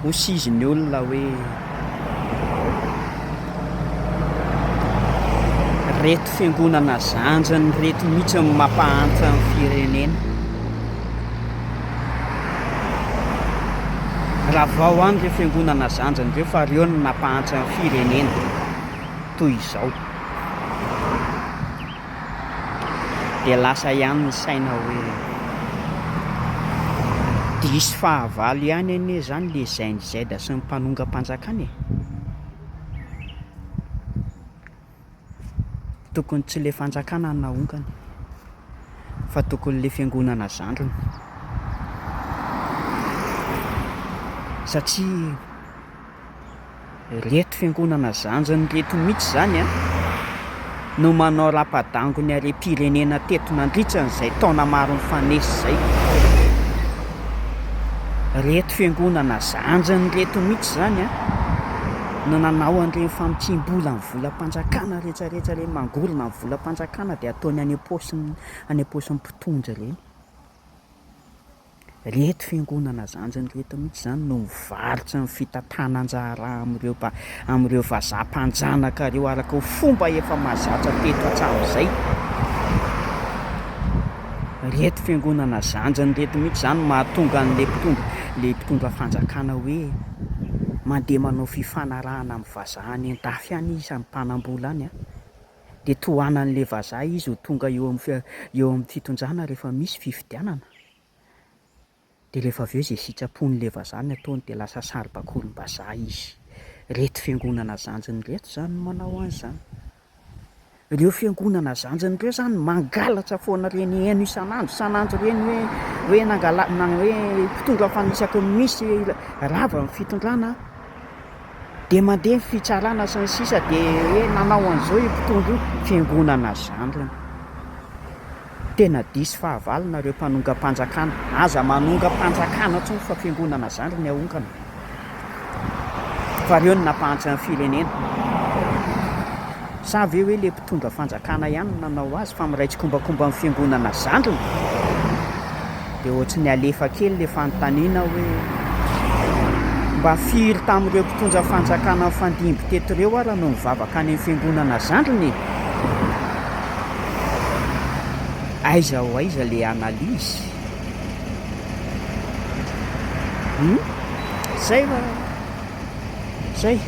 Hoy ny olona hoe, Reto fiangonana zandriny reto mihitsy no mampahantra ny firenena. Ravao any ireo fiangonana zandriny ireo fa ireo no nampahantra ny firenena toy izao. Dia lasa ihany ny saina hoe diso fahavalo ihany anie izany le Gen Z sy ny mpanongam-panjakana e! Tokony tsy le fanjakana no naongany fa tokony le fiangonana zandriny satria Reto fiangonana zanjiny reto mihitsy zany an, no manao rapadango ny harem-pirenena teto nandritra an'izay taona maro nifanesy izay. Reto fiangonana zanjiny reto mihitsy zany an, no nanao an'ireny famotsiam-bola ny volam-panjakana rehetra rehetra ireny, mangorona ny volam-panjakana dia ataony any am-paosiny any am-paosin'ny mpitondra ireny. Reto fiangonana zanjiny reto mihitsy zany no mivarotra ny fitantanan-draharaha amin'ireo mpa- amin'ireo vazaha mpanjanaka ireo araka ho fomba efa mahazatra teto hatramin'izay. Reto fiangonana zanjiny reto mihitsy zany no mahatonga an'le mpitondra le mpitondra fanjakana hoe mandeha manao fifanarahana amin'ny vazaha any an-dafy any izy amin'ny mpanam-bola any an, dia tohanan'le vazaha izy ho tonga eo amin'ny eo amin'ny fitondrana rehefa misy fifidianana. Dia rehefa avy eo izay sitrapon'ilay vazaha ny ataony dia lasa saribakolim-bazaha izy. Ireto fiangonana zanjiny ireto izany no manao an'izany. Ireo fiangonana zanjiny ireo izany mangalatra foana ireny heno isan'andro isan'andro ireny hoe hoe nangala- na hoe mpitondra fa isaky ny misy rava ny fitondrana dia mandeha ny fitsarana sy ny sisa dia hoe nanao an'izao io mpitondra io, fiangonana zandriny. Tena diso fahavalo nareo mpanongam-panjakana. Aza manongam-panjakana tsony fa fiangonana zandry ny ahongana. Fa reo no nampahantra ny firenena. Sa ve hoe le mpitondra fanjakana ihany no nanao azy fa miray tsikombakomba amin'ny fiangonana zandriny? Dia ohatry ny alefa kely le fanontaniana hoe mba firy tamin'ireo mpitondra fanjakana nifandimby teto ireo ara no nivavaka any amin'ny fiangonana zandriny e? Aiza ho aiza le analyse? Hum? Zay fa zay.